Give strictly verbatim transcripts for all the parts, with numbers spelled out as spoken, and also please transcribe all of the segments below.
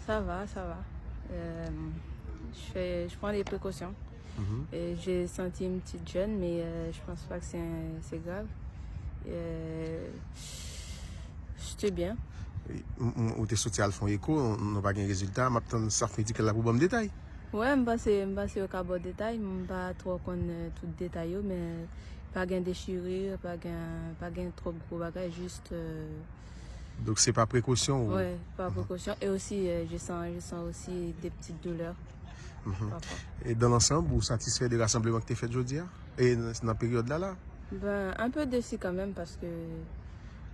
Ça va, ça va. Euh, je fais, je prends des précautions. Mhm. Et j'ai senti une petite gêne, mais euh, je pense pas que c'est c'est grave. Euh, J'étais bien. M- m- Ou te soti al fè yon eko, nou pa gen rezilta. M ap tann staf medikal la pou ban m detay. Ouais, m panse m panse yo ka ba w detay, m pa twò konn euh, tout detay yo, men pa gen dechirure, pa gen pa gen twòp gwo bagay, juste euh, Donk se pa prekosyon ou. Ouais, par précaution. Et aussi, euh, je sens, je sens aussi des petites douleurs parfois. E dans l'ensemble, ou satisfè de rasanbleman ki te fèt jodi a? E nan nan peryòd la la? Ben, un peu déçu quand même parce que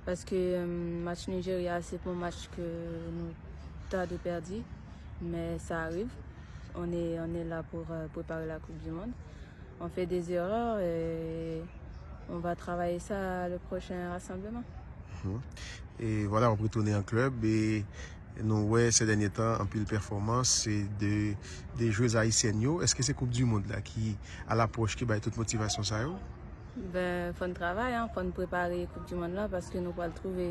parce que euh, match Nigeria, c'est pas un match que nous t'as de perdu, mais ça arrive. On est on est là pour euh, préparer la Coupe du Monde. On fait des erreurs et on va travailler ça le prochain rassemblement. E vwala, w ap retounen an klèb. E nou wè se dènye tan anpil pèfòmans de de jwez ayisyèn yo. Èske se koup di mond la ki a lapwòch ki bay tout motivasyon sa yo? Ben, fò n travay, hein, fò n prepare Coupe du Monde la, paske nou pral trouve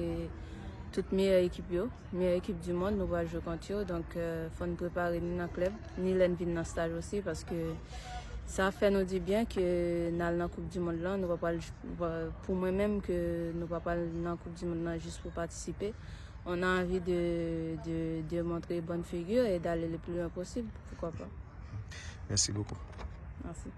tout meyè ekip yo, meyè ekip du monde, nou pral jwe kont yo. Donk, euh, fò n prepare ni nan klèb, ni lè n vin nan staj osi, paske sa fè nou di byen ke n al nan Coupe du Monde la, nou pa pral, pou mwen menm, ke nou pa pral nan Coupe du Monde la jis pou patisipe. On a envie de, de, de montrer bonne figure et d'aller le plus loin possible, pourquoi pas. Merci beaucoup. Merci.